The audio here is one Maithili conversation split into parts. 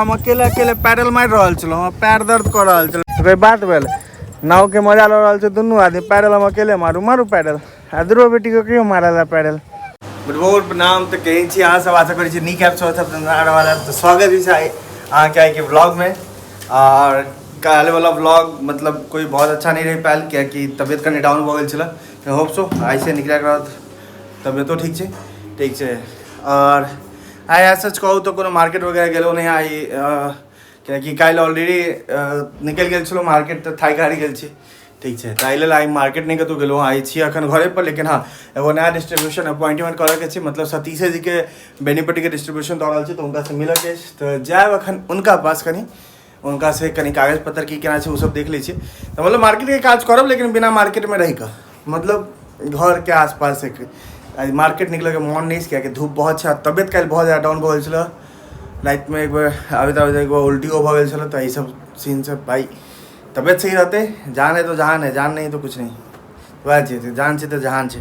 हम अकेले अकेले पैडल मारि रहल छलहुँ, हमर पैर दर्द कऽ रहल छल। कोई बात भेल? नाव के मजा लऽ रहल छै दुनू आदमी। पैडल हम अकेले मारू मारू पैडल आ दुनू बेटी के कहियो मारल है पैडल। गुड प्रणाम। तऽ केहन छी अहाँ सब? आशा करै छी नीक आयब, स्वस्थ आयब, तंदुरुस्त रहब। तऽ स्वागत छै अहाँके आइके ब्लॉग में। और काल्हि वाला ब्लॉग मतलब कोई बहुत अच्छा नहीं रहि पायल, कियाकि तबियत कनि डाउन भऽ गेल छलै। तऽ होप सो आइसँ निकलैके रहत, तबियतो ठीक छै, ठीक छै। आओर आइ सच कहू तऽ कोनो मार्केट वगैरह गेलहुँ नहि आइ, कियाकि काल्हि ऑलरेडी निकलि गेल छलहुँ मार्केट तऽ थाकि हारि गेल छी, ठीक छै। तऽ एहि लेल आइ मार्केट नहि कतहु गेलहुँ, आइ छी एखन घरेपर। लेकिन हँ, एगो नया डिस्ट्रीब्यूशन अपॉइंटमेंट करऽके छै, मतलब सतीशे जीके बेनीपट्टीके डिस्ट्रीब्यूशन दऽ रहल छै, तऽ हुनकासँ मिलऽके अछि। तऽ जायब एखन हुनका पास, कनि हुनकासँ कनि कागज पत्तर की केना छै ओ सब देख लै छियै। तऽ मतलब मार्केटके काज करब, लेकिन बिना मार्केटमे रहिकऽ, मतलब घरके आसपास। आइ मार्केट निकलऽके मोन नहि छै, कियाकि धूप बहुत छै आ तबियत काल्हि बहुत ज्यादा डाउन भऽ गेल छलै। रातिमे एक बेर आबैत आबैत एक बेर उल्टियो भऽ गेल छलै। तऽ एहि सब सीन सब भाइ, तबियत सही रहतै, जान है तो जहान है, जान नहीं तो कुछ नहीं। वएह छै, जान छै तऽ जहान छै।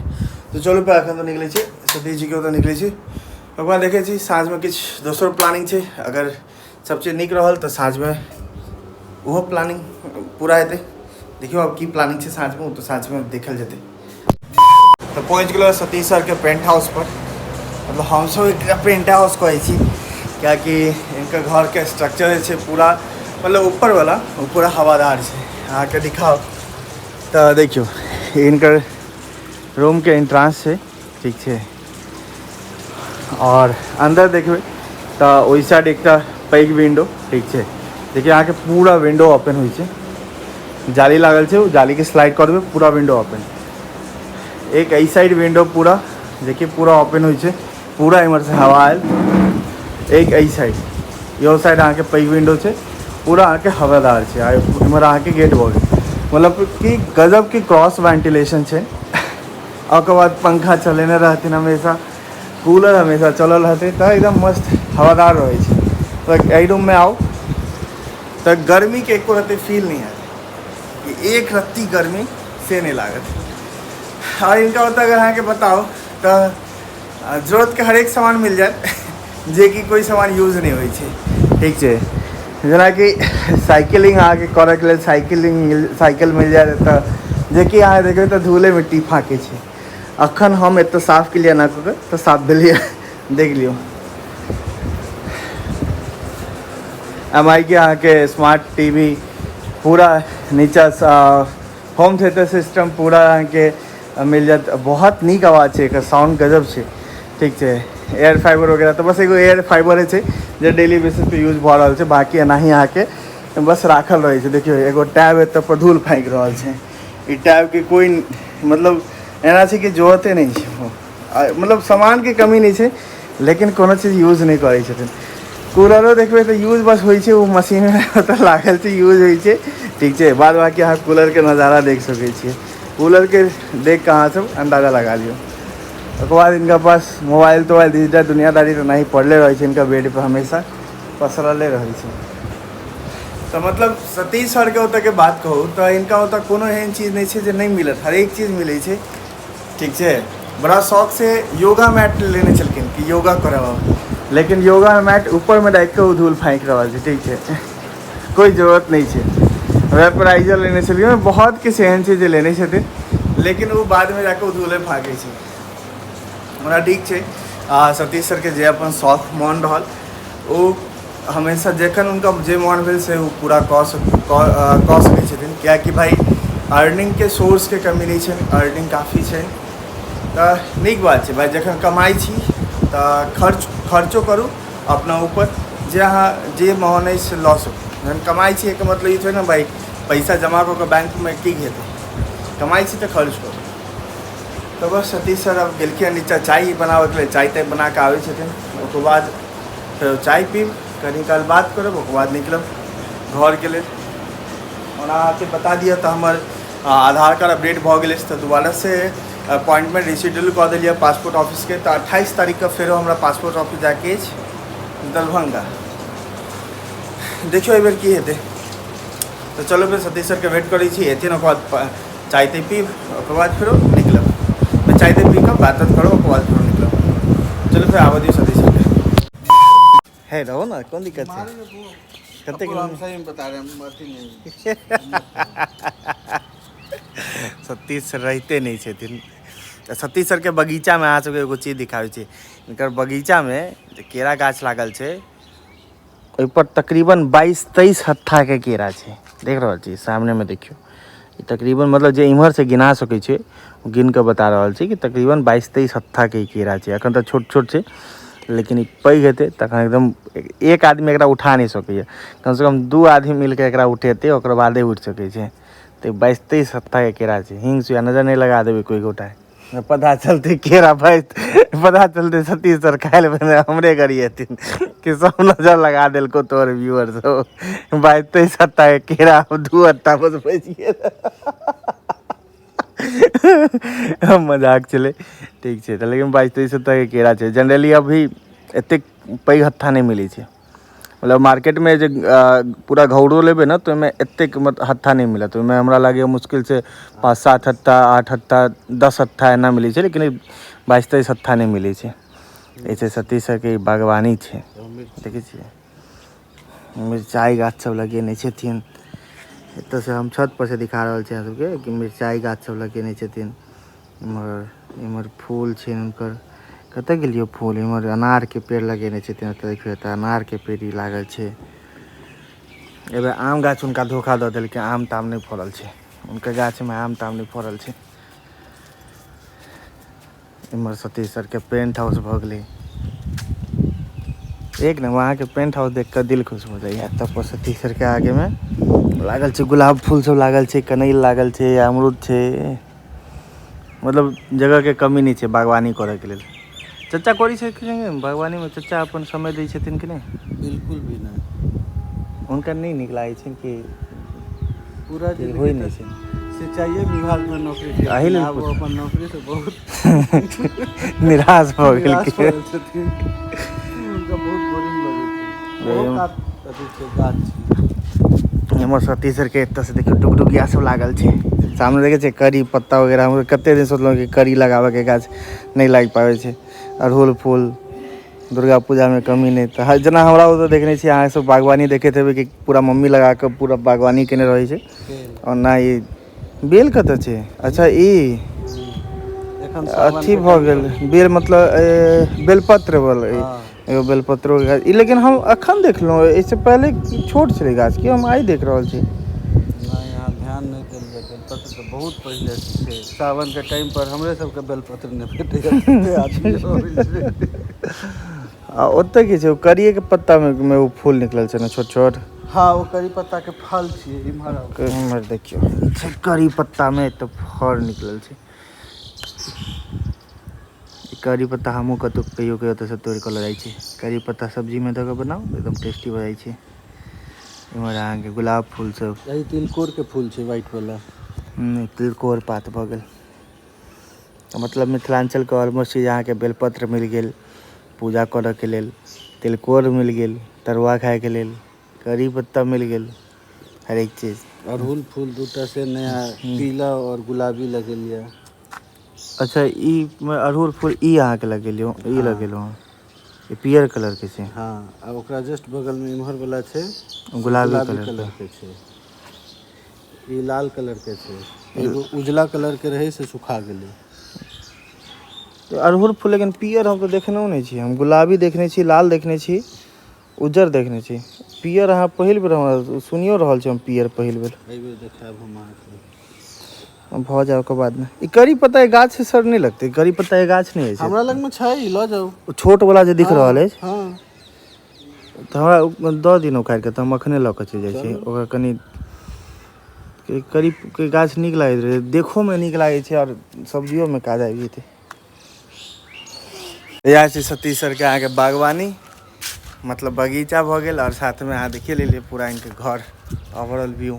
तऽ चलू, पे एखन तऽ निकलै छी, सतीश जीके ओतऽ निकलै छी। ओकर बाद देखै छी, साँझमे किछु दोसर प्लानिंग छै। अगर सब चीज नीक रहल तऽ साँझमे ओहो प्लानिंग पूरा हेतै। देखियौ आब की प्लानिंग छै साँझमे, ओ तऽ साँझमे देखल जेतै। तऽ पहुँच गेलहुँ सतीश सरके पेंट हाउस पर। मतलब हमसब एकरा पेंट हाउस कहै छी, कियाकि इनकर घरके स्ट्रक्चर जे छै पूरा, मतलब ऊपरवला ओ पूरा हवादार छै। अहाँके दिखाउ तऽ देखियौ, इनकर रूमके एंट्रांस छै, ठीक छै। आओर अन्दर देखबै तऽ ओहि साइड एकटा पैघ विंडो, ठीक छै। देखियौ, अहाँके पूरा विंडो ओपन होइ छै। जाली लागल छै, ओ जालीके स्लाइड कऽ देबै, पूरा विंडो ओपन। एक एहि साइड विंडो पूरा जेकि पूरा ओपन होइ छै, पूरा इम्हरसँ हवा आयल। एक एहि साइड, इहो साइड अहाँके पैघ विंडो छै, पूरा अहाँके हवादार छै। आ इम्हर अहाँके गेट भऽ गेल। मतलब कि गजबके क्रॉस वेंटिलेशन छै। ओकर बाद पंखा चलेने रहथिन हमेशा, कूलर हमेशा चलल रहतै, तऽ एकदम मस्त हवादार रहै छै। तऽ एहि रूममे आउ तऽ गर्मीके एको रत्ती फील नहि हैत कि एक रत्ती गर्मी से नहि लागत। आओर इनका ओतऽ अगर अहाँके बताउ तऽ जरूरतके हरेक सामान मिल जायत, जेकि कोइ सामान यूज नहि होइ छै, ठीक छै। जेनाकि साइकिलिंग अहाँके करऽके लेल साइकिलिंग साइकिल मिल जायत एतऽ, जेकि अहाँ देखबै तऽ धूले मिट्टी फाँकै छै। अखन हम एतऽ साफ केलियै एना कऽ कऽ तऽ साफ भेलैए, देख लियौ। एम आई के अहाँके स्मार्ट टी वी, पूरा नीचा होम थिएटर सिस्टम पूरा अहाँके मिल जायत। बहुत नीक आवाज छै एकर, साउंड गजब छै, ठीक छै। एयर फाइबर वगैरह तऽ बस एगो एयर फाइबर छै जे डेली बेसिस पे यूज भऽ रहल छै, बाकी एनाही अहाँके बस राखल रहै छै। देखियौ, एगो टैब एतऽ पर धूल फाँकि रहल छै। ई टैबके कोइ मतलब एना छै कि जरूरते नहि छै। मतलब सामानके कमी नहि छै, लेकिन कोनो चीज यूज नहि करै छथिन। कूलरो देखबै तऽ यूज बस होइ छै, ओ मशीनमे ओतऽ लागल छै, यूज होइ छै, ठीक छै। बाद बाकी अहाँ कूलरके नजारा देख सकै छियै। कूलरके देख कऽ अहाँ सब अन्दाजा लगा लियौ। ओकर बाद इनका पास मोबाइल तोबाइल, डिजिटल दुनियादारी तऽ नहि पड़ले रहै छै, इनका बेड पर हमेशा पसरले रहै छै। तऽ मतलब सतीश सरके ओतऽके बात कहू तऽ इनका ओतऽ कोनो एहन चीज नहि छै जे नहि मिलत, हरेक चीज मिलै छै, ठीक छै। बड़ा शौक से योगा मैट लेने छलखिन कि योगा करब, लेकिन योगा मैट ऊपरमे राखि कऽ ओ धूल फाँकि रहल छै, ठीक छै, कोइ जरूरत नहि छै। वेपराइजर लेने छलखिन, बहुत किछु एहन छै जे लेने छथिन, लेकिन ओ बादमे जाकऽ ओ धूले फाँकै छै। ओना ठीक छै, आ सतीश सरके जे अपन शौक मोन रहल, ओ हमेशा जखन हुनका जे मोन भेल से ओ पूरा कऽ सकै छथिन, किएकि भाइ अर्निंगके सोर्सके कमी नहि छनि, अर्निंग काफी छनि। तऽ नीक बात छै भाइ, जखन कमाइ छी तऽ खर्चो करू अपना ऊपर, जे अहाँ जे मोन अछि से लऽ सकू। जखन कमाइ छी, एहिके मतलब ई थोड़े ने भाइ पैसा जमा कऽ कऽ बैंकमे की हेतै। कमाइ छी तऽ खर्च करू। तऽ बस सतीश सर आब गेलखिन नीचाँ चाय बनाबैके लेल। चाय ताय बना कऽ आबै छथिन, ओकर बाद फेर चाय पीब, कनी काल बात करब, ओकर बाद निकलब घरके लेल। ओना अहाँके बता दिअ तऽ हमर आधार कार्ड अपडेट भऽ गेल अछि, तऽ दोबारासँ अपॉइंटमेंट रिशेड्यूल कऽ देलियै पासपोर्ट ऑफिसके। तऽ 28 तारीखके फेरो हमरा पासपोर्ट ऑफिस जाइके अछि दरभंगा। देखियौ एहिबेर की हेतै। तऽ चलू फेर सतीश सरके वेट करै छी, एथिन ओकर बाद चाय ताय पीब, ओकर बाद फेरो निकलब। तऽ चाय ताय पी कऽ बात तात करब, ओकर बाद फेरो निकलब। चलू फेर आबऽ दियौ सतीश सरके। हे है रहो ने, कोन दिक्कत छै? कतेक हम सही में बता रहे हैं, हम अथी नहीं। सतीश सर रहिते नहि छथिन। तऽ सतीश सरके बगीचामे अहाँ सबके एगो चीज दिखाबै छी। हिनकर बगीचामे जे केरा गाछ लागल छै, ओहिपर तकरीबन 22-23 हत्थाके केरा छै। देख रहल छी सामनेमे, देखियौ ई तकरीबन, मतलब जे इम्हरसँ गिना सकै छै ओ गिन कऽ बता रहल छै कि तकरीबन 22-23 हत्थाके ई केरा छै। एखन तऽ छोट छोट छै, लेकिन ई पैघ हेतै तखन एकदम एक आदमी एकरा उठा नहि सकैए। कमसँ कम 2 आदमी मिलके एकरा उठेतै, ओकर बादे उठि सकै छै। तऽ 22-23 हत्थाके केरा छै। हिंग सुइया नजर नहि लगा देबै कोइ गोटा, पता चलतै केरा 22, पता चलतै सतीश सर खाइ लए बने हमरे गरिएथिन कि सब नजर लगा देलको तोहर व्यूअर सब। 22-23 हत्थाके केरा, 2 हत्था बस बचि गेल। मजाक छलै, ठीक छै। तऽ लेकिन 22-23 हत्थाके केरा छै। जनरली अभी एतेक पैघ हत्था नहि मिलै छै, मतलब मार्केटमे जे पूरा घौरो लेबै ने तऽ ओहिमे एतेक हत्था नहि मिलत। ओहिमे हमरा लागैए मुश्किलसँ 5-7 हत्था, 8 हत्था, 10 हत्था एना मिलै छै, लेकिन 22-23 हत्था नहि मिलै छै। ई छै सतीश सरके बागवानी छै, देखै छियै मिरचाइ गाछ सब लगेने छथिन। एतऽसँ हम छत पर से दिखा रहल छी अहाँ सबके कि मिरचाइ गाछ सब लगेने छथिन। इम्हर इम्हर फूल छै हुनकर, कतऽ गेलियै फूल? इम्हर अनारके पेड़ लगेने छथिन, एतऽ देखियौ एतऽ अनारके पेड़ ई लागल छै। एहि बेर आम गाछ हुनका धोखा दऽ देलकै, आम ताम नहि फड़ल छै हुनकर गाछमे, आम ताम नहि फड़ल छै। इम्हर सतीश सरके पेंट हाउस भऽ गेलै। एक नंबर, अहाँके पेंट हाउस देख कऽ दिल खुश भऽ जाइए। एतऽ पर सतीश सरके आगेमे लागल छै गुलाब फूल सब लागल छै, कनैल लागल छै, अमरूद छै, मतलब जगहके कमी नहि छै बागवानी करैके लेल। चचा करै छै कि नहि बागवानीमे? चचा अपन समय दै छथिन कि नहि? बिल्कुल भी नहि। हुनका नहि नीक लागै छनि कि पूरा कि होइ नहि छै? सिंचाइए विभागमे नौकरी एहि लेल केलखिन, आब ओ अपन नौकरीसँ बहुत निराश भऽ निराश भऽ गेलखिन। गेल छथिन। हुनका बहुत बोरिंग लगै छै। बहुत अथी छै, गाछ छै। हमर सतीश सरके एतऽसँ देखियौ डुगडुगिया सब लागल छै सामने, देखै छियै करी पत्ता वगैरह। हम कते दिन सोचलहुँ कि करी लगाबऽके गाछ, नहि लागि पाबै छै। अड़हुल फूल दुर्गा पूजामे कमी नहि। तऽ जेना हमरा ओतऽ देखने छियै अहाँ सब बागवानी देखैत हेबै कि पूरा मम्मी लगा कऽ पूरा बागवानी केने रहै छै। ओना ई बेल कतऽ छै? अच्छा ई एखन अथी भऽ गेल बेल, मतलब बेलपत्र वाला एगो बेलपत्रो के गाछ ई। लेकिन हम अखन देखलहुँ, एहिसँ पहिले छोट छलै गाछ कि हम आइ देख रहल छी? नहि, यहाँ ध्यान नहि देल जाय। बेलपत्र तऽ बहुत पहिले छै। सावनके टाइम पर हमरे सबके बेलपत्र नहि भेटैए, कते आदमी अबै छै। आ ओतऽ की छै? ओ करियेके पत्तामे ओ फूल निकलल छै ने छोट छोट? हँ, ओ करी पत्ताके फल छियै। इम्हर आउ। इम्हर देखियौ, ई छै करी पत्तामे एतऽ फल निकलल छै। ई करी पत्ता हमहूँ कतहु कहियो कहियो ओतऽसँ तोड़ि कऽ लऽ जाइ छी। करी पत्ता सब्जीमे दऽ कऽ बनाउ, एकदम टेस्टी भऽ जाइ छै। इम्हर अहाँके गुलाब फूल सब। एहि तिलकोरके फूल छै, व्हाइट वाला। तिलकोर पात भऽ गेल। मतलब मिथिलाञ्चलके ऑलमोस्ट चीज अहाँके बेलपत्र मिल गेल पूजा करऽके लेल, तिलकोर मिल गेल तरुआ खायके लेल, करी पत्ता मिल गेल, हरेक चीज। अड़हुल फूल दूटा से नया, पीला और गुलाबी लगेलियै। अच्छा, ई अड़हुल फूल ई अहाँके लगेलियौ? ई लगेलहुँ हँ, ई पियर कलरके छै। हँ, आ ओकरा जस्ट बगलमे इम्हर वाला छै गुलाबी गुलाबी कलर। कलरके छै। ई लाल कलरके छै। एगो उजला कलरके रहै, से सुखा गेलै। तऽ अड़हुल फूल लेकिन पियर हम तऽ देखनहुँ नहि छी। हम गुलाबी देखने छी, लाल देखने छी, उज्जर देखने छी, पियर अहाँ पहिल बेर हमरा सुनियो रहल छी, हम पियर पहिल बेर। एहि बेर देखायब हम अहाँके। भऽ जाय ओकर बादमे। ई करी पत्ता के गाछ सर नहि लगतै? करी पत्ता के गाछ नहि अछि? हमरा लगमे छै, लऽ जाउ। ओ छोट वाला जे दिख रहल अछि? हँ। तऽ हमरा ओ दऽ दिन उखाड़ि कऽ, तऽ हम अखने लऽ कऽ चलि जाइ छी। ओकर कनि करी के गाछ नीक लागैत रहै, देखोमे नीक लागै छै आओर सब्जियोमे काज आबि जेतै। इएह छै सतीश सरके अहाँके बागवानी, मतलब बगीचा भऽ गेल। आओर साथमे अहाँ देखिए लेलियै पूरा इनके घर, ओवरऑल व्यू,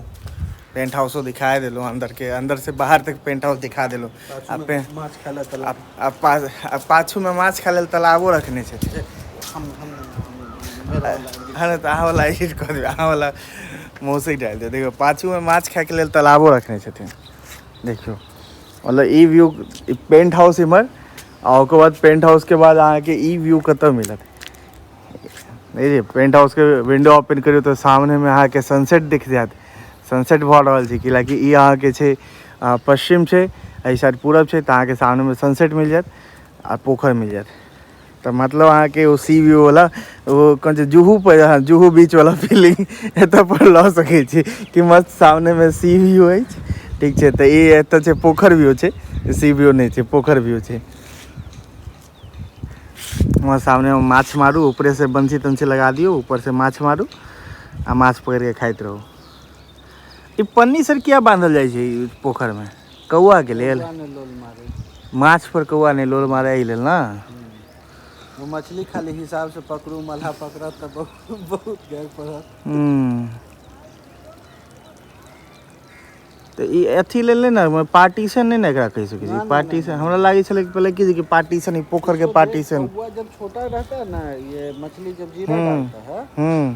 पेंट हाउसो दिखाए देलहुँ अंदरके, अंदर से बाहर तक पेंट हाउस दिखा देलहुँ। आ पे माछ खाय लए तालाब। आ पास आ पाछूमे माछ खाय लेल तालाबो रखने छथिन। हम हम मेरा वाला। हाँ, तऽ अहाँ वाला एडिट कऽ देबै, अहाँ वाला मौसी डालि देबै। देखियौ, पाछूमे माछ खायके लेल तालाबो रखने छथिन। देखियौ, मतलब ई व्यू, पेंट हाउस इम्हर आ ओकर बाद पेंट हाउसके बाद अहाँके ई व्यू कतऽ मिलत? नहीं जे पेंट हाउस के विंडो ओपन करियौ तऽ सामनेमे अहाँके सनसेट दिख जायत। सनसेट भऽ रहल छै, कियाकि ई अहाँके छै पश्चिम छै, एहि साइड पूरब छै, तऽ अहाँके सामनेमे सनसेट मिल जायत आ पोखरि मिल जायत। तऽ मतलब अहाँके ओ सी व्यू वाला ओ कोन छै जुहू पर, अहाँ जुहू बीच वाला फीलिंग एतऽ पर लऽ सकै छी कि मस्त सामनेमे सी व्यू अछि। ठीक छै, तऽ ई एतऽ छै पोखरि व्यू छै, सी व्यू नहि छै, पोखरि व्यू छै। वहाँ सामने में माछ मारू, ऊपरे से बंसी तंसी लगा दियौ, ऊपर से माछ मारू आ माछ पकड़ के खाइत रहू। ई पन्नी सर किया बांधल जाइ छै ई पोखरि में? कौआ के लेल? कौआ नहि लोल मारे। माछ पर कौआ नहि लोल मारे एहि लेल ना। वो मछली खाली हिसाब से पकड़ू, मल्हा पकड़त तऽ बहुत बहुत गैर पड़त। तऽ ई अथी लेल नहि ने, पार्टीशन नहि ने एकरा कहि सकै छी। ना, ना, पार्टीशन हमरा लागै छलै कि पहिले की जे कि पार्टीशन, ई पोखरि के इसको देख, पार्टीशन। कौआ जब छोटा रहता है ना, ये मछली जब जीरा डालता है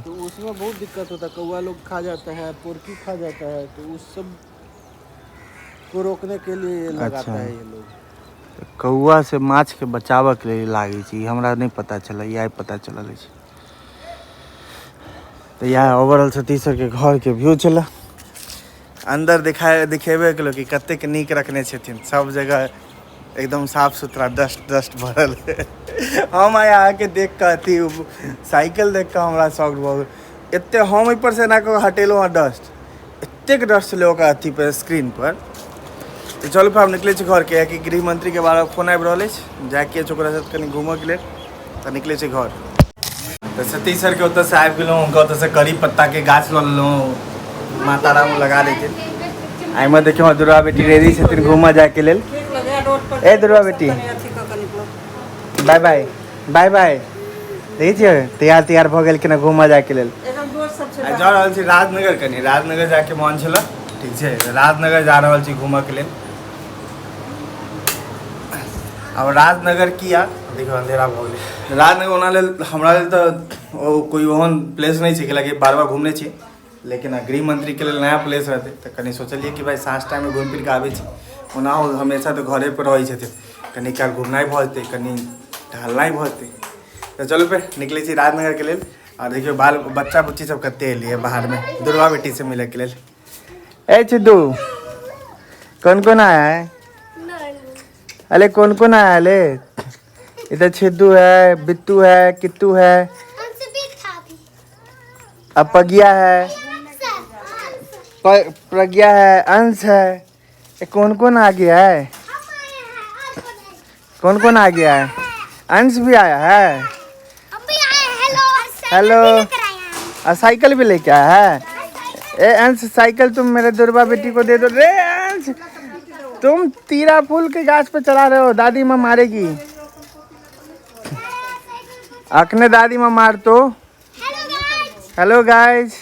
तो उसमें बहुत दिक्कत होता है, कौआ लोग खा जाता है, पोरकी खा जाता है, तो उस सब को रोकने के लिए ये लगाता है ये लोग। कौआ से माछ के बचाबऽ के लेल लागै छै, ई हमरा नहि पता चलल, ई आइ पता चलल अछि। तऽ इएह ओवरऑल सतीश सरके घरके व्यू छलै। अंदर दिखेबे केलहुँ कि कतेक नीक रखने छथिन, सब जगह एकदम साफ सुथरा, डस्ट डस्ट भरल। हम आइ अहाँके देख कऽ अथी साइकिल देख कऽ हमरा शौक भऽ गेल। एते हम एहिपर से एना कऽ हटेलहुँ हँ डस्ट, एतेक डस्ट छलै ओकर अथी पर, स्क्रीन पर। तऽ चलू फेर हम निकलै छी घरके, कियाकि गृह मंत्रीके बारे फोन आबि रहल अछि, जाइके अछि ओकरा साथ कनि घूमऽके लेल, तऽ निकलै छी घर। तऽ सतीश सरके ओतऽसँ आबि गेलहुँ, हुनका ओतऽसँ करी पत्ताके गाछ लऽ लेलहुँ, माता राम लगा देथिन। एहिमे देखियौ दुर्गा बेटी रेडी छथिन घूमऽ जायके लेल। ए दुर्गा बेटी, बाय बाय बाय बाय। देखै छियै तैयार तैयार भऽ गेलखिन हँ घूमऽ जायके लेल। आ जा रहल छी राजनगर, कनि राजनगर जायके मन छलै। ठीक छै, राजनगर जा रहल छी घूमऽके लेल। आब राजनगर किया देखियौ अंधेरा भऽ गेलै। राजनगर ओना लेल हमरा लेल तऽ ओ कोइ ओहन प्लेस नहि छै, कैलाकि बार बार घूमने छी, लेकिन गृह मंत्रीके लेल नया प्लेस रहतै तऽ कनि सोचलियै कि भाइ साँझ टाइममे घुमि फिर कऽ आबै छी। ओना ओ हमेशा तऽ घरे पर रहै छथिन, कनि काल घुमनाइ भऽ जेतै, कनि टहलनाइ भऽ जेतै। तऽ चलू फेर निकलै छी राजनगरके लेल। आ देखियौ बाल बच्चा बुच्ची सब कते एलियै बाहरमे दुर्गा बेटीसँ मिलैके लेल। ए चिद्दू, कौन कौन आया है? अरे कौन कौन आया है? ले इधर छिद्दू है, बिट्टू है, किट्टू है, अब पगिया है, प्रज्ञा है, अंश है। ये कौन कौन आ गया है? कौन कौन आ गया है? अंश भी आया है। हेलो, और साइकिल भी लेके आया है। ए अंश, साइकिल तुम मेरे दुर्गा बेटी को दे दो रे। अंश, तुम तीरा फूल के गाछ पे चढ़ा रहे हो, दादी माँ मारेगी। अखने दादी माँ मार तो। हेलो गाइस,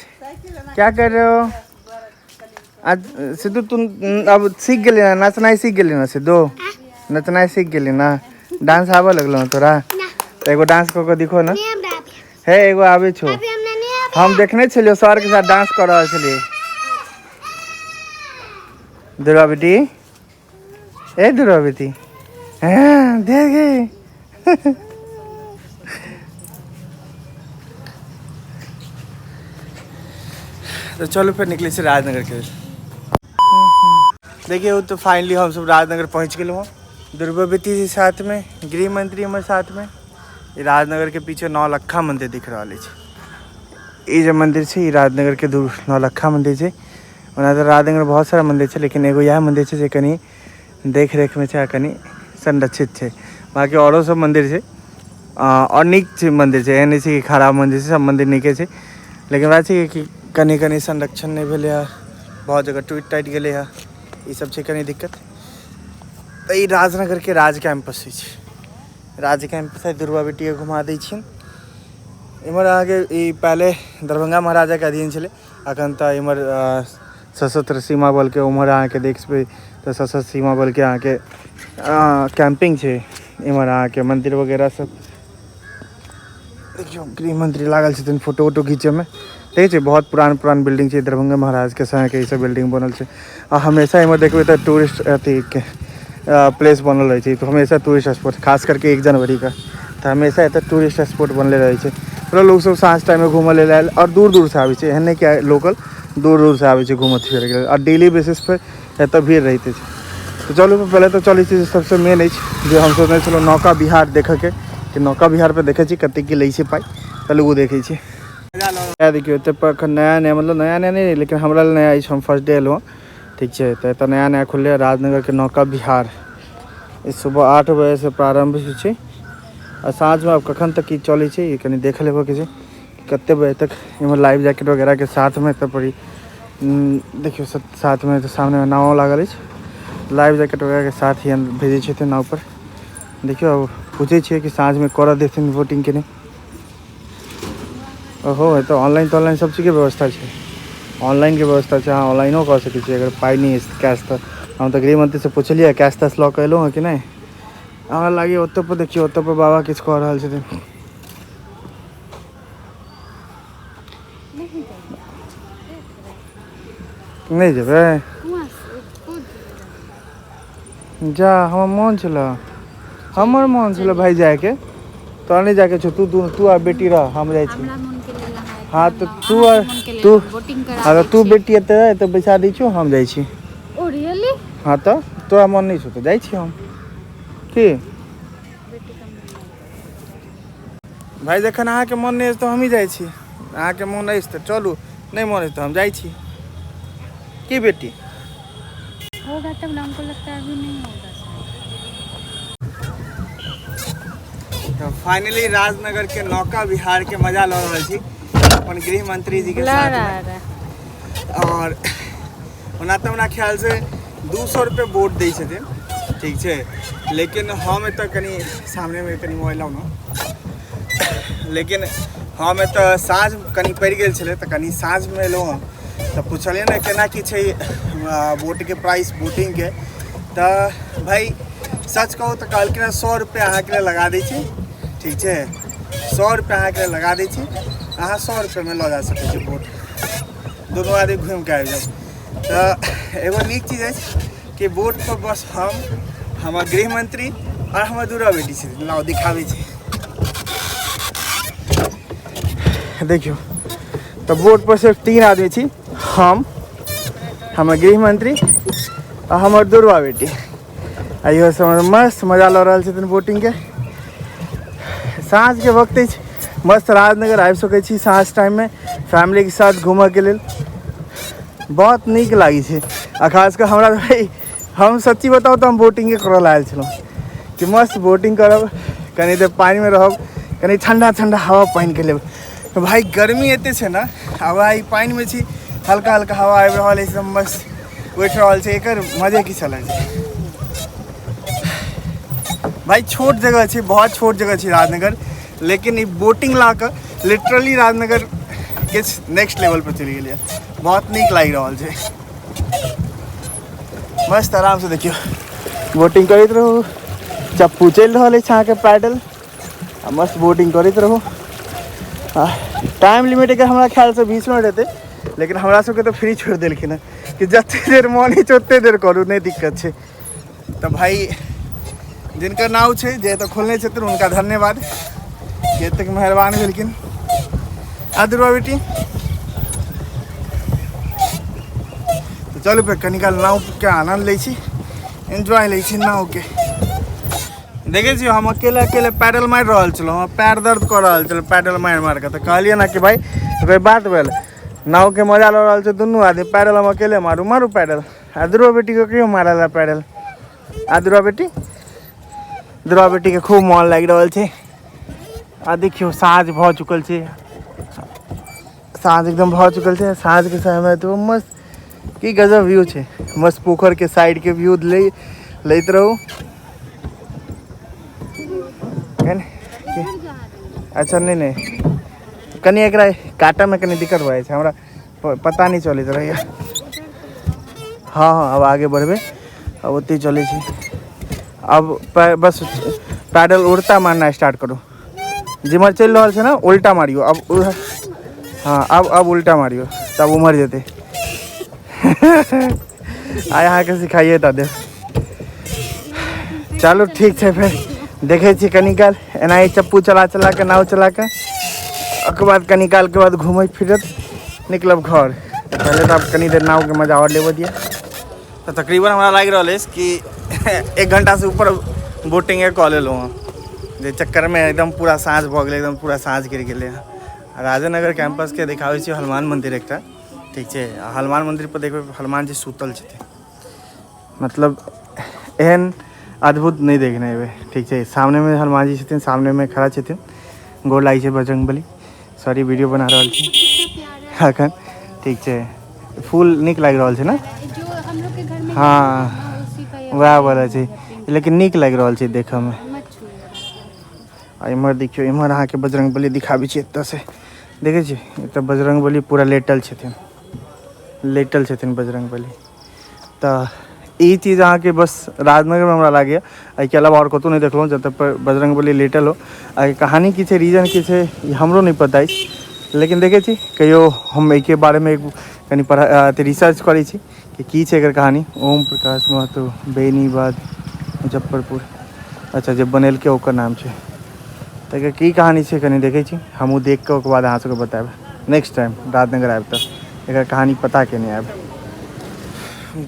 क्या कर रहे हो? आज सिद्धू तुम अब सीख गेली ना, नचनाइ सीख गेली ना? सिद्धू नचनाइ सीख गेली ना? डांस आबऽ लगलो तोरा? तऽ एगो डांस कऽ के दिखो ना। हे एगो आबै छौ, हम देखने छलियौ सर के साथ डांस कऽ रहल छलियै। दुर्गा बेटी, ए दुर्गा बेटी, हाँ देख गई। तो चलो फिर निकले छी राजनगर के। देखिए तो फाइनली हम सब राजनगर पहुँच गेलहुँ हँ। दुर्गा बेटी जी साथ में, गृह मंत्री हमर साथ में। ई राजनगर के पीछे नौलखा मंदिर दिख रहल अछि। ई जे मंदिर छै ई राजनगर के नौलखा मंदिर छै। ओना तऽ राजनगर बहुत सारा मंदिर छै, लेकिन एगो इएह मंदिर छै जे कनि देख रेख में छै आ कनि संरक्षित छै। बाकी औरो सब मंदिर छै और नीक छै मंदिर छै, एहन नहि छै कि खराब मंदिर छै, सब मंदिर नीके छै। लेकिन वएह छै कि कनि कनि संरक्षण नहि भेलै हँ, बहुत जगह टूटि टाटि गेलै हँ, ई सब छै कनि दिक्कत। तऽ ई राजनगर के राज कैंपस अछि। राज कैंपस है, दुर्गा बेटीके घुमा दै छियनि। इम्हर अहाँके ई पहले दरभंगा महाराजा के अधीन छलै, अखन तऽ इम्हर सशस्त्र सीमा बल के उम्हर अहाँके देख सकबै तऽ सशस्त्र सीमा बल के अहाँके कैंपिंग छै। इम्हर अहाँके मंदिर वगैरह सब देखियौ, गृह मंत्री लागल छथिन फोटो वोटो घीचैमे। देखै छियै बहुत पुरान पुरान बिल्डिंग छै, दरभंगा महाराज के समय के ई सब बिल्डिंग बनल छै। आ हमेशा इम्हर देखबै तऽ टूरिस्ट अथी के प्लेस बनल रहै छै, तऽ हमेशा टूरिस्ट स्पॉट, खास करके 1 जनवरी के तऽ हमेशा एतऽ टूरिस्ट स्पॉट बनले रहै छै। पूरा लोक सब साँझ टाइममे घूमऽ लेल आयल आओर दूर दूरसँ आबै छै, एहन नहि कि लोकल, दूर दूरसँ आबै छै घूमऽ फिरैके लेल। आओर डेली बेसिसपर एतऽ भीड़ रहिते छै। तऽ चलू पहिले तऽ चलै छी, सबसँ मेन अछि जे हम सोचने छलहुँ नौका विहार देखऽके, कि नौका विहारपर देखै छी कतेक की लै छै पाइ, चलू ओ देखै छी। देखियौ एतऽ पर एखन नया नया, मतलब नया नया नहि, लेकिन हमरा लेल नया अछि, हम फर्स्ट डे एलहुँ हँ, ठीक छै। तऽ एतऽ नया नया खुललै राजनगरके नौका विहार। ई सुबह 8 बजेसँ प्रारम्भ होइ छै आ साँझमे आब कखन तक ई चलै छै ई कनि देख लेबऽके छै, कते बजे तक। एहिमे लाइफ जैकेट वगैरहके साथमे एतऽ पर देखियौ साथमे तऽ सामनेमे नावो लागल अछि, लाइफ जैकेट वगैरहके साथ ही भेजै छथिन नावपर। देखियौ अब पूछै छियै कि साँझमे करऽ देथिन बोटिंग कि नहि। ओहो एतऽ ऑनलाइन तॉनलाइन सब चीजके व्यवस्था छै, ऑनलाइनके व्यवस्था छै, अहाँ ऑनलाइनो कऽ सकै छी अगर पाइ नहि अछि कैश। तऽ हम तऽ गृहमन्त्रीसँ पुछलियै कैश तैश लऽ कऽ एलहुँ हँ कि नहि। हमरा लागैए ओतऽ पर देखियौ, ओतऽ पर बाबा किछु कऽ रहल छथिन। नहि जेबै जा, हमर मोन छलै, हमर मोन छलै भाइ जायके, तोरा नहि जायके छौ, तू तू आ बेटी रह, हम जाइ छी। हाँ तऽ तू आ तू, हाँ तऽ तू बेटी एतऽ एतऽ बैसा दै छियौ, हम जाइ छी। Oh really? हाँ तऽ तोरा मन नहि छौ तऽ जाइ छी हम। की भाइ, जखन अहाँके मन नहि अछि तऽ हमही जाइ छी, अहाँके मन अछि तऽ चलू, नहि मन अछि तऽ हम जाइ छी। की बेटी होगा तब ना, हमको लगता है अभी नहीं होगा। तऽ फाइनली राजनगर के नौका विहार के मजा लऽ रहल छी अपन गृह मंत्री जी के साथ में। और ओना तऽ हमरा ख्याल से 200 रुपये बोट दै छथिन, ठीक छै, लेकिन हम एतऽ कनि सामनेमे कनि मोबाइल लाउ ने, लेकिन हम एतऽ साँझ कनि पड़ि गेल छलै तऽ कनि साँझमे एलहुँ हँ, तऽ पुछलियै ने केना की छै बोटके प्राइस बोटिंगके, तऽ भाइ सच कहू तऽ कहलखिन हँ 100 रुपैआ अहाँके लेल लगा दै छी, ठीक छै, 100 रुपैआ अहाँके लेल लगा दै छी, अहाँ 100 रुपैआमे लऽ जा सकै छी बोट, दुनू आदमी घुमिके आबि जाउ। तऽ एगो नीक चीज अछि कि बोटपर बस हम, हमर गृहमंत्री आओर हमर दूरा बेटी छथिन। लाउ दिखाबै छी, देखियौ तऽ बोट पर सिर्फ 3 आदमी छी, हम, हमर गृहमंत्री आ हमर दुर्वा बेटी। आ इहो सब मस्त मजा लऽ रहल छथिन बोटिंगके। साँझके वक्त अछि, मस्त राजनगर आबि सकै छी साँझ टाइममे फैमिलीके साथ घूमऽके लेल, बहुत नीक लागै छै। आ खास कऽ हमरा भाइ, हम सच्ची बताउ तऽ हम बोटिंगे करऽ लए आयल छलहुँ कि मस्त बोटिंग करब, कनि देर पानिमे रहब, कनि ठण्डा ठण्डा हवा पानिके लेब। तऽ भाइ गर्मी एते छै ने, आ भाइ पानिमे छी, हल्का हल्का हवा आबि रहल अछि, मस्त उठि रहल छै, एकर मजे किछु अलग छै। भाइ छोट जगह छै, बहुत छोट जगह छै राजनगर, लेकिन ई बोटिंग ला कऽ लिटरली राजनगर किछु नेक्स्ट लेवल पर चलि गेलै, बहुत नीक लागि रहल छै। मस्त आरामसँ देखियौ बोटिंग करैत रहू, चप्पू चलि रहल अछि अहाँके पैडल, आ मस्त बोटिंग करैत रहू। आ टाइम लिमिट एकर हमरा ख्यालसँ 20 मिनट हेतै, लेकिन हमरा सबके तऽ फ्री छोड़ि देलखिन हँ कि जते देर मन अछि ओते देर करू, नहि दिक्कत छै। तऽ भाइ जिनकर नाव छै, जे एतऽ खोलने छथिन, हुनका धन्यवाद जे एतेक मेहरबान भेलखिन। आ दुर्गा बेटी तऽ चलू फेर कनी काल नावके आनन्द लै छी, एन्जॉय लै छी नावके। देखै छी हम अकेले अकेले पैडल मारि रहल छलहुँ, हमर पैर दर्द कऽ रहल छल पैडल मारि मारि कऽ। तऽ कहलियै ने कि भाइ कोइ बात भेल, नावके मजा लऽ रहल छै दुनू आदमी, पैडल हम अकेले मारू, मारू पैडल। आ दुर्गा बेटीके कहियो मारल है पैडल। आ दुर्गा बेटी, दुर्गा बेटीके खूब मोन लागि रहल छै। आ देखियौ साँझ भऽ चुकल छै, साँझ एकदम भऽ चुकल छै। साँझके समयमे तऽ मस्त की गजब व्यू छै, मस्त पोखरिके साइडके व्यू लैत रहू। अच्छा नहि नहि, कनि एकरा काटऽमे कनि दिक्कत भऽ जाइ छै, हमरा पता नहि चलैत रहैए। हाँ हाँ अब आगे बढ़बै, अब ओतहि चलै छै। अब बस पैडल उल्टा मारना स्टार्ट करू, जिम्हर चलि रहल छै ने उल्टा मारियौ अब, हाँ अब उल्टा मारियौ तब उम्हर जेतै। आइ अहाँके सिखाइए टा देब। चलू ठीक छै, फेर देखै छी कनी काल एनाही चप्पू चला चला कऽ नाव चला कऽ। ओकर बाद कनी कालके बाद घूमैत फिरैत निकलब घर। तऽ पहिले तऽ आब कनी देर नावके मजा आओर लेबऽ दिअ। तऽ तकरीबन हमरा लागि रहल अछि कि 1 घंटासँ ऊपर बोटिंगे कऽ लेलहुँ हँ, जे चक्करमे एकदम पूरा साँझ भऽ गेलै, एकदम पूरा साँझ गिर गेलै हँ। राजेनगर कैंपसके देखाबै छी हनुमान मन्दिर एकटा, ठीक छै। आ हनुमान मन्दिर पर देखबै हनुमान जी सुतल छथिन, मतलब एहन अद्भुत नहि देखने हेबै, ठीक छै। सामनेमे हनुमान जी छथिन, सामनेमे खड़ा छथिन, गोर लागै छै बजरंगबली। सॉरी, वीडियो बना रहल छी अखन, ठीक छै। फूल नीक लागि रहल छै ने? जो हम लोग के घर में हाँ, उसी का ये वएह वाला छै, लेकिन नीक लागि रहल छै देखऽमे। मत छुइए। आ इम्हर देखियौ, इम्हर अहाँके बजरंगबली दिखाबै छी एतऽसँ, देखै छी एतऽ बजरंगबली पूरा लेटल छथिन, लेटल छथिन बजरंगबली। तऽ ई चीज अहाँके बस राजनगरमे हमरा लागैए, एहिके अलावा आओर कतहु नहि देखलहुँ जतऽ पर बजरंगबली लेटल हो। एहिके कहानी की छै, रीजन की छै, ई हमरो नहि पता अछि, लेकिन देखै छी कहियो हम एहिके बारेमे कनि पढ़ा अथी रिसर्च करै छी कि की छै एकर कहानी। ओम प्रकाश महतो, बेनीबाद, मुजफ्फरपुर, अच्छा जे बनेलकै ओकर नाम छै। तऽ एकर की कहानी छै कनि देखै छी हमहूँ, देख कऽ ओकर बाद अहाँ सबके बतायब। नेक्स्ट टाइम राजनगर आयब तऽ एकर कहानी पता केने आयब।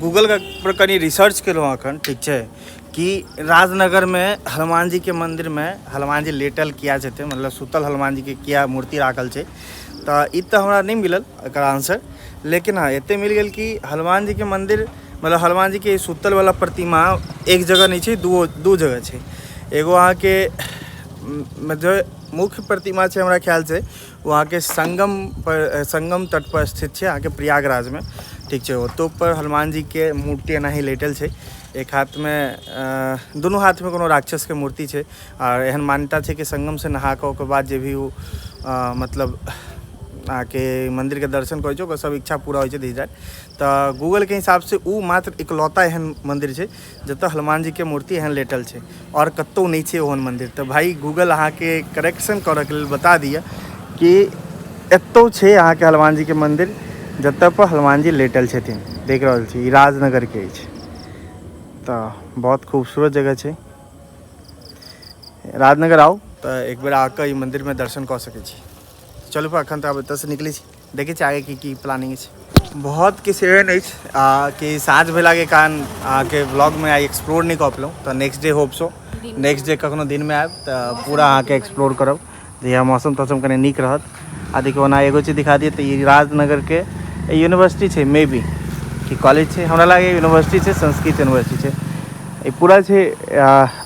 गूगल पर कनि रिसर्च केलहुँ अखन, ठीक छै, कि राजनगरमे हनुमान जीके मन्दिरमे हनुमान जी लेटल किया छथिन, मतलब सुतल हनुमान जीके किया मूर्ति राखल छै। तऽ ई तऽ हमरा नहि मिलल एकर आंसर, लेकिन हाँ एते मिल गेल कि हनुमान जीके मन्दिर मतलब हनुमान जीके सुतल वाला प्रतिमा एक जगह नहि छै, दू दू जगह छै। एगो अहाँके जो मुख्य प्रतिमा छै हमरा ख्याल से ओ अहाँके संगम पर, संगम तट पर स्थित छै अहाँके प्रयागराजमे, ठीक छै। ओतौ पर हनुमान जीके मूर्ति एनाही लेटल छै, एक हाथमे, दुनू हाथमे कोनो राक्षसके मूर्ति छै। आर एहन मान्यता छै कि संगम से नहा कऽ ओकर बाद जे भी ओ मतलब अहाँके मन्दिरके दर्शन करै छै ओकर सब इच्छा पूरा होइ छै धीरे। तऽ गूगलके हिसाबसँ ओ मात्र इकलौता एहन मन्दिर छै जतऽ हनुमान जीके मूर्ति एहन लेटल छै, आओर कतहु नहि छै ओहन मन्दिर। तऽ भाइ गूगल अहाँके करेक्शन करऽके लेल बता दिअ कि एतौ छै अहाँके हनुमान जीके मन्दिर जतऽ पर हनुमान जी लेटल छथिन। देख रहल छी ई राजनगरके अछि, तऽ बहुत खूबसूरत जगह छै। राजनगर आउ तऽ एक बेर आके ई मन्दिरमे दर्शन कऽ सकै छी। चलू फिर अखन तऽ आब एतऽसँ निकलै छी, देखै छी आगे की की प्लानिंग अछि। बहुत किछु एहन अछि कि साँझ भेलाके कारण अहाँके व्लॉगमे आइ एक्सप्लोर नहि कऽ पेलहुँ। तऽ next day, hope so next day कखनो दिनमे आयब तऽ पूरा अहाँके एक्सप्लोर करब, जहिया मौसम तौसम कनि नीक रहत। आ देखियौ, ओना एगो चीज दिखा दिए तऽ ई राजनगरके यूनिवर्सिटी छै, मे बी कि कॉलेज छै, हमरा लागैए यूनिवर्सिटी छै, संस्कृत यूनिवर्सिटी छै। ई पूरा छै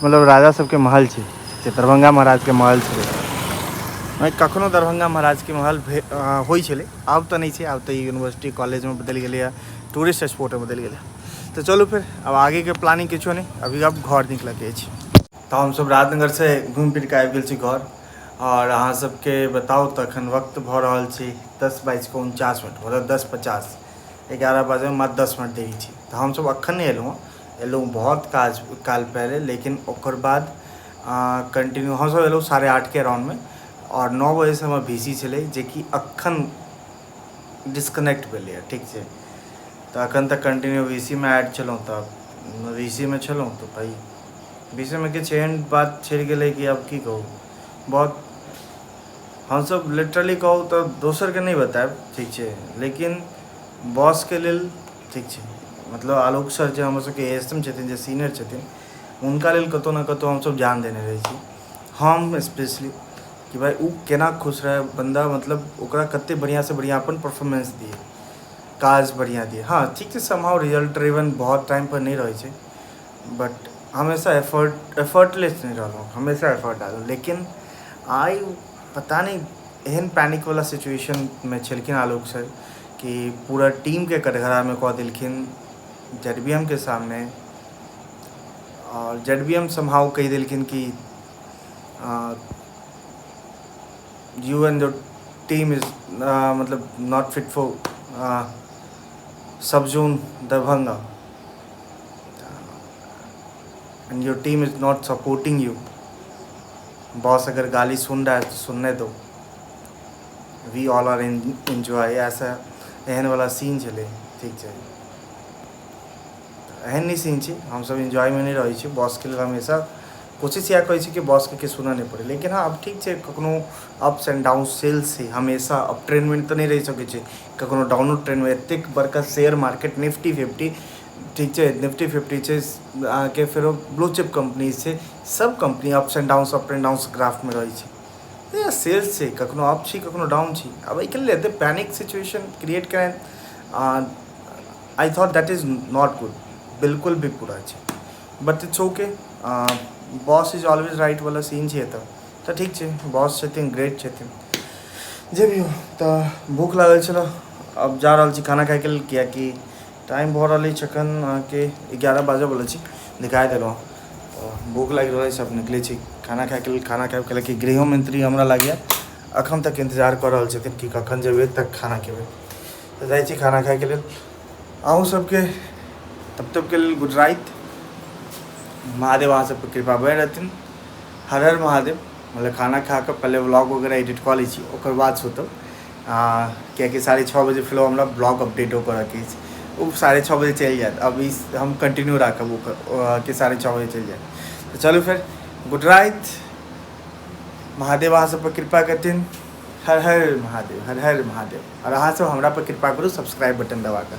मतलब राजा सबके महल छै, दरभंगा महाराजके महल छलै। कखनो दरभंगा महाराजके महल होइ छलै, आब तऽ नहि छै, आब तऽ ई यूनिवर्सिटी कॉलेजमे बदलि गेलैए, टूरिस्ट स्पॉटमे बदलि गेलै। तऽ चलू फिर आब आगेके प्लानिंग किछो नहि, अभी आब घर निकलऽके अछि। तऽ हमसब राजनगरसँ घुमि फिर कऽ आबि गेल छी घर। आओर अहाँ सबके बताउ तऽ एखन वक्त भऽ रहल छै 10:49, मतलब 10:50, 11 बजेमे मात्र 10 मिनट देरी छै। तऽ हमसब एखन नहि एलहुँ हँ, एलहुँ बहुत काज काल पहिले, लेकिन ओकर बाद कंटिन्यू हमसब एलहुँ 8:30 के अराउंडमे आओर 9 बजेसँ हमर VC छलै, जेकि अखन डिस्कनेक्ट भेलैए, ठीक छै। तऽ अखन तक कंटिन्यू VC मे ऐड छलहुँ, तऽ VC मे छलहुँ। तऽ भाइ VC मे किछु एहन बात छिड़ गेलै कि आब की कहू। बहुत हमसब लिटरली कहू तऽ दोसरके नहि बतायब, ठीक छै, लेकिन बॉसके लेल ठीक छै, मतलब आलोक सर जे हमर सबके ASM छथिन, जे सीनियर छथिन, हुनका लेल कतहु ने कतहु हमसब जान देने रहै छी। हम स्पेशली कि भाइ ओ केना खुश रहै बन्दा, मतलब ओकरा कते बढ़िआँसँ बढ़िआँ अपन परफॉर्मेंस दिए, काज बढ़िआँ दिए। हाँ ठीक छै, समहाउ रिजल्ट ड्रिवन बहुत टाइमपर नहि रहै छै, बट हमेशा एफर्टलेस नहि रहलहुँ, हमेशा एफर्ट डाललहुँ। लेकिन आइ पता नहि एहन पैनिकवला सिचुएशनमे छलखिन आलोक सर कि पूरा टीमके कटघरामे कऽ देलखिन ZBM के सामने। आओर ZBM somehow कहि देलखिन कि you and your team is मतलब not fit for sub zone Darbhanga and your team is not supporting you. Boss अगर गाली सुन रहा है तो सुनने दो, we all are in enjoy. ऐसा एहन वाला सीन छलै, ठीक छै। एहन नहि सीन छै, हमसब एन्जॉयमे नहि रहै छी, बॉसके लेल हमेशा कोशिश इएह करै छी कि बॉसके किछु सुनऽ नहि पड़ै। लेकिन हँ, आब ठीक छै, कखनो अप्स एंड डाउन सेल्स छै, हमेशा अप ट्रेंडमे तऽ नहि रहि सकै छै, कखनो डाउनो ट्रेंडमे। एतेक बड़का शेयर मार्केट निफ्टी फिफ्टी, ठीक छै, निफ्टी फिफ्टी छै अहाँके, फेरो ब्लू चिप कम्पनीज छै, सब company ups and downs, up and downs ग्राफमे रहै छै। सेल्स छै, कखनो अप छी, कखनो डाउन छी। आब एहिके लेल एते पैनिक सिचुएशन क्रिएट केनाइ, I thought that is not good, बिल्कुल भी बुरा छै। But it's okay, boss is always right वाला सीन छै एतऽ। तऽ ठीक छै, बॉस छथिन, ग्रेट छथिन, जे भी हो। तऽ भूख लागल छलै, आब जा रहल छी खाना खाइके लेल, किएकि टाइम भऽ रहल अछि एखन अहाँके 11 बाजऽवला छी, देखाए देलहुँ। तऽ भूख लागि रहल अछि, आब निकलै छी खाना खाइके लेल। खाना खाइके लेल कि गृहमंत्री हमरा लागैए एखन तक इन्तजार कऽ रहल छथिन कि कखन जेबै तऽ खाना खेबै। तऽ जाइ छी खाना खाइके लेल। अहूँ सबके तब तकके लेल गुड राति। महादेव अहाँ सबके कृपा बनि रहथिन। हर हर महादेव। मतलब खाना खा कऽ पहिले व्लॉग वगैरह एडिट कऽ लै छी, ओकर बाद सुतब, कियाकि 6:30 बजे फेरो हमरा ब्लॉग अपडेटो करऽके अछि। ओ 6:30 बजे चलि जायत। अब ई हम कंटिन्यू राखब ओकर कि 6:30 बजे चलि जायत। तऽ चलू फेर, गुड राति। महादेव अहाँ सब पर कृपा करथिन। हर हर महादेव, हर हर महादेव। आओर अहाँ सब हमरा पर कृपा करू सब्सक्राइब बटन दबा कऽ।